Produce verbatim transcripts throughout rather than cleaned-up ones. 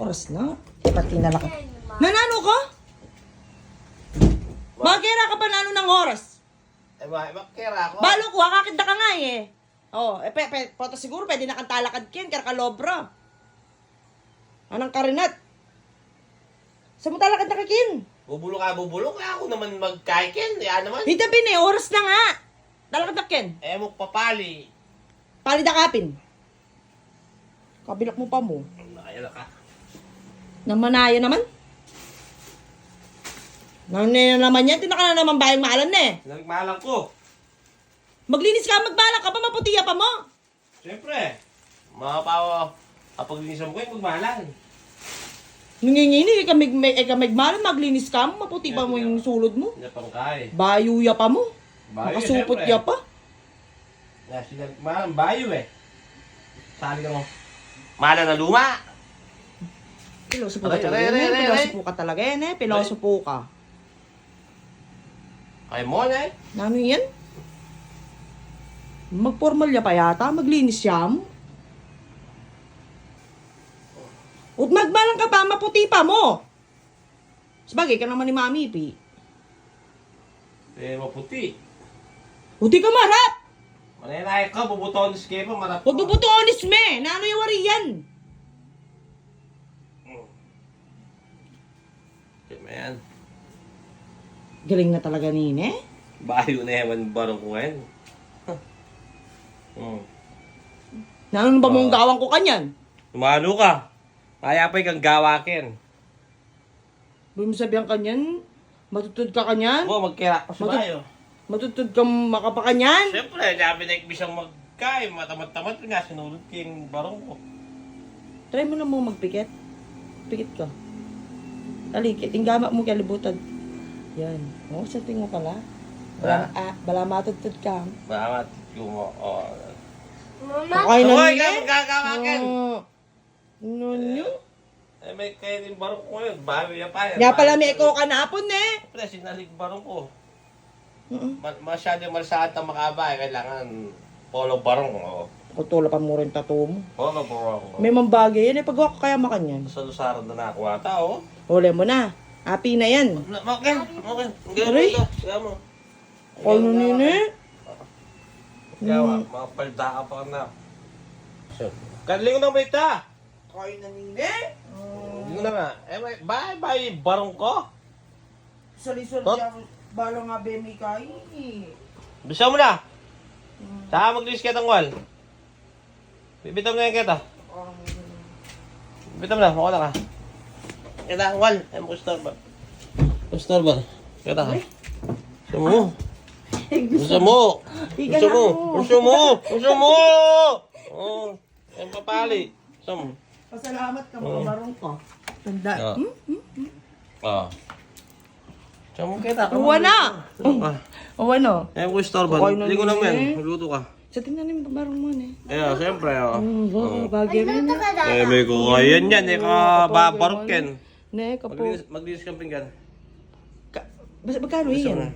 Oras na. Pati na lang. Nananu ka? Bakit ka pa nanu ng oras? Eh, ma-, makera ako. Balu ku, akakit da ka nga, eh. O, e, pe, pe, pota siguru, pwede na kang talakad ken, kera ka lobra. Anang karinat? Sa mu talakad na ka ken? Bubuluk ka, bubuluk. Kaya aku naman magkay ken. Yan naman. Ita pin e, oras na nga. Talakad na ken. E mu papali. Pali da ka pin. Kabilak mu pa mu. Namanayan na ka. Namanayan naman. Nanu na naman yan? Tinaka na naman bayung malan e. Nagmalan ku. Maglinis ka, magmalan ka pa, maputi ya pa mu. Siyempre. Mga pa, kapaglinisan mu kayu, magmalan. Nangingini, e ka mig-, e ka magmalan, maglinis ka mu, maputi pa mu yung sulud mu. Napangkay. Bayu ya pa mu. Bayu, makasupot siyempre. Ya pa. Na, sila, malan, bayu e. Sali ka mu. Malan na luma. Pilosopo ka talaga, e. Pilosopo ka talaga, e. Pilosopo ka. Ay, mo na e. Nanu yan? Magpormal ya pa yata, maglinis ya mu. Ut magmalan ka pa, maputi pa mu. Sabagay, ka naman ni Mami, pi. E, maputi. Puti ka marap! Manenay ka, bubutonis ka pa, marap ka. Bubutonis me! Nanu ya wari yan? Hmm. Kaya yan. Galing na talaga nini. Bayu na yan, barung ku yan. Hmm. Nanu na ba mung gawan ku kanyan? Malu ka. Kaya pa ikang gawa ken. Buri mu sabian kanyan, matutud ka kanyan? Wa, magkera ku sa bayu. Matutud ka makapakanyan? Siyempre, sabi na ikbisang mag- Kay, matamad-tamad nga, sinulud king barung ku. Try mu na mu magpikit. Pikit ka. Talikit, ing gamat mu kelibutan. Yan. O, sa tingin mu pala. Bala, ah, bala matudtud ka. Bala matudtud ku mu. O. Mama. Kakay na. Oy, nini? Kaya magkakawakin. O. Nanu? E, me kaya ning barung ku ngayon, bayu ya pa e. Ya pala, me ko kanapun e. Pre, sinalig barung ku. Mm. Ma-, masyado malsada makaba e, kailangan polo barung, o. Kutula pa mu rin tatu mu. Polo barung, o. Me, mambage yan e, pagwa ka kaya makanyan. Sa lusaran na naku ata, o. Uli mu na. Api na yan. Ma-, makin, makin. Aray. Kaya mu. Kaya mu nini? Kaya, hmm, mapalda ka pa na. Kadling na mu ita. Kaya na nini? Lingun na nga. E, may, bay, bay, barung ku. Salisal diya, bala nga be mi kay. Bisa mu na. Hmm. Sa maglinis ketang wal. Bibitaw na yan kita. Bibitaw na, makuha na ka. Kita, wal. Ay, makustorba. Kustorba. Kita ka. Uy. Gusto mu? Gusto mu? Gusto mu? Gusto mu? Gusto mu? O. Ay, papali. Gusto mu? Pasalamat ka, makabarung ka. Tanda. O. Hmm? Hmm? Hmm? O. Gusto mu kita? Uwa na. Uwa na. Ay, makustorba. Lingun na mu yan. Magluto ka. Sa tingnan ni barung mu ne. E, siyempre, o. Mm, o, bagay rin. E, me ko kaya yan, e, ka babaruk ken. Ne, kapo. Maglinis, maglinis kang pinggan. Ka-, basta magkano yan?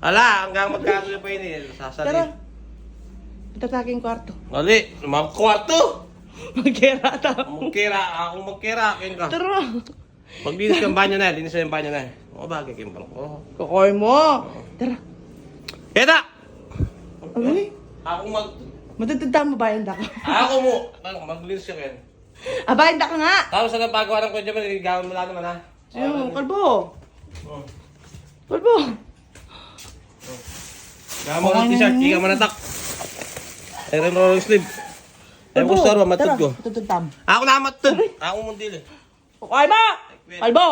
Ala, hanggang magkano ya pa ini, sasali. Tara. Punta tayo king kwarto. Dali, magkwarto. Magkera tayo. Magkera, aku magkera, ken ka. Tara. Maglinis kang banyo na, linis na yung banyo na. O, bagay kayong barung ku. Kakoy mu. Tara. Keta! Ay. Aku mag- Matutud tamu, bayan da ka. Aku mu. Maglinis ka, ken. Abayan da ka nga. Tapos, ano pagawa ng kotse mo? Gawin mu lang naman, ha? Ayun, kalbo. O. Kalbo. Gawin mu ng t-shirt, ika manatak. Ay, rin long sleeve. Ay, kalbo, gusto rin, matut tara, ko. Matutud tamu. Aku na matut. Aray. Aku mundili. Kakoy mu. Kalbo.